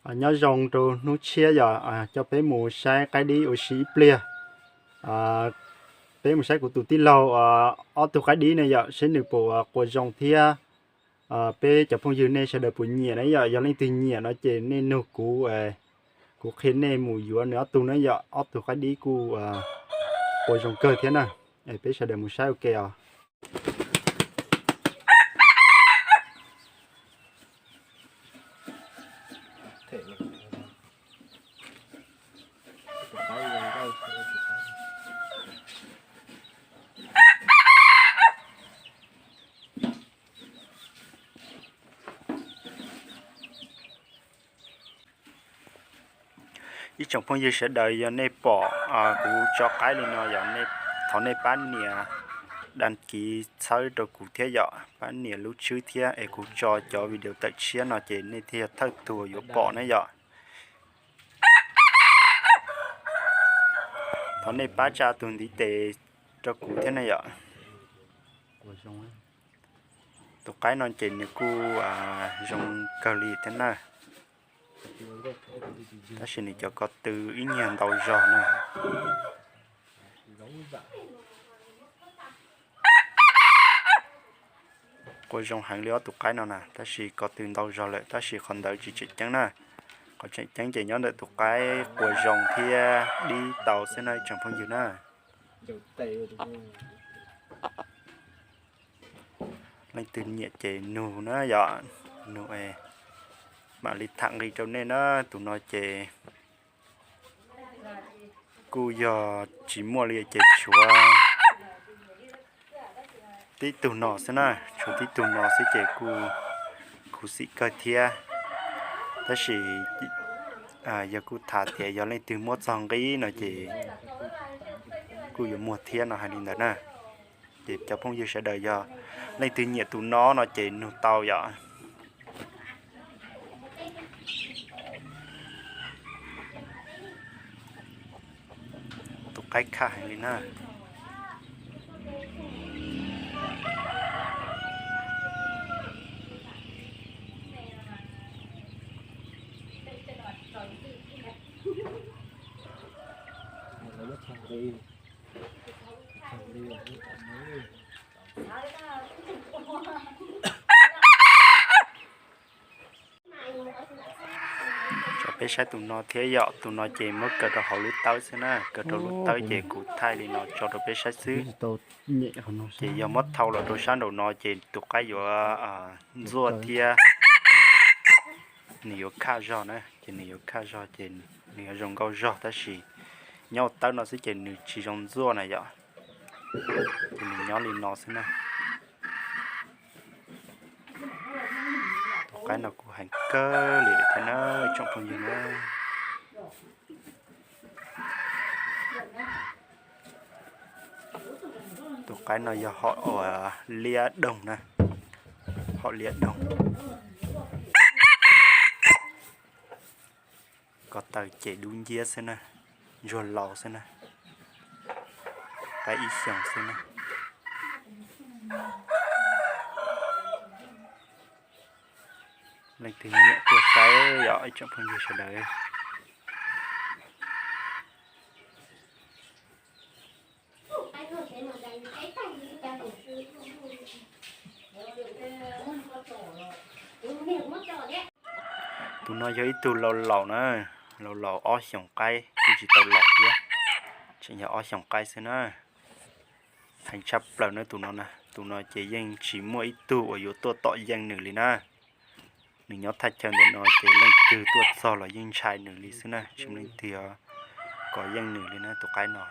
Nyob zoo rau hnub tshiab yom, coj peb mus saib qaib dib ua si ib pliag. Peb mus saib kuv tus tij laug ob tug qaib dib ne yom, seb nws puas quas zoo thiab. Peb cov phooj ywg nej sawv daws puas nyiam na yom, yog leej twg nyiam no ces nej nug kuv, kuv qhia nej mus yuav nws ob tug na yom, ob tug qaib dib kuj quas zoo kawg thiab na. Peb sawv daws mus saib ua ke os. Ib tsoom phooj ywg sawv daws, yog nej pom kuv tso qaib li no yog thov nej pab nias đăng ký txhawb rau kuv thiab yom, pab nias lub tswb thiab es kuv tso cov video tawm tshiab no ces nej thiaj thawj tug yuav pom na yom. Thov nej pab tsa tus ntiv tes rau kuv thiab na yom. Tus qaib no ces nws kuj zoo kawg li thiab na, tab sis nws cov ko tw ib nyuag ntau zog na. Quas zoo heev li ob tus qaib no na, tab sis ko tw ntau zog lawm, tab sis qhov ntawd tsis tseem ceeb na. Qhov tseem ceeb ces nyob ntawm tus qaib quas zoo thiab dib tau xwb na ib tsoom phooj ywg na. Leej twg nyiam ces nug na yom, nug mam li tham nqi rau nej na. Tus no ces kuj yog tsis muaj li ces tshuav tib tug no xwb na, tshuav tib tug no xwb ces kuj khuv xim kawg thiab. Tab sis yog kuj tham tias yog leej twg muab txog nqi no ces kuj yuav muag thiab no hais li ntawd na. Ces cov phooj ywg sawv daws yog leej twg nyiam tus no no ces nug tau yom. Tus qaib khaj heev li na. Tso peb saib tus no thiab yom, tus no ces muab kaw rau hauv lub tawb xwb na, kaw rau lub tawb ces kuv thaij li no tso rau peb saib xwb. Ces yog muab thau los rau sab nraum no ces tus qaib yuav ntxuaj thiab nws yuav khaj zog na, ces nws yuav khaj zog ces nws yuav zoo nkauj zog tab sis nyob hauv tawb no xwb ces nws tsis zoo ntxuaj na yom. Ces nws nyob li no xwb na. Tus qaib no kuj heev kawg li lawm thiab na tsoom phooj ywg na. Tus qaib no yog hom liab doog na, hom liab doog. Ko taw ces dub nciab xwb na, ntsuag laus xwb na, qaib ib xyoos xwb na. Leej twg nyiam tuaj saib yom ib tsoom phooj ywg sawv daws. Tus no yog ib tug laus laus na, laus laus ob xyoos qaib, kuj tsis tau laus thiab, tseem yog ob xyoos qaib xwb na. Heev tshaj plaws na tus no na, tus no ces yeej tsis muaj ib tug uas yuav tuaj tom yeej nws li na. Nws nyob thaj chaw ntawm no ces leej twg tuaj txog los yeej ntshai nws li xwb na, tsis muaj leej twg kov yeej nws li na tus qaib no.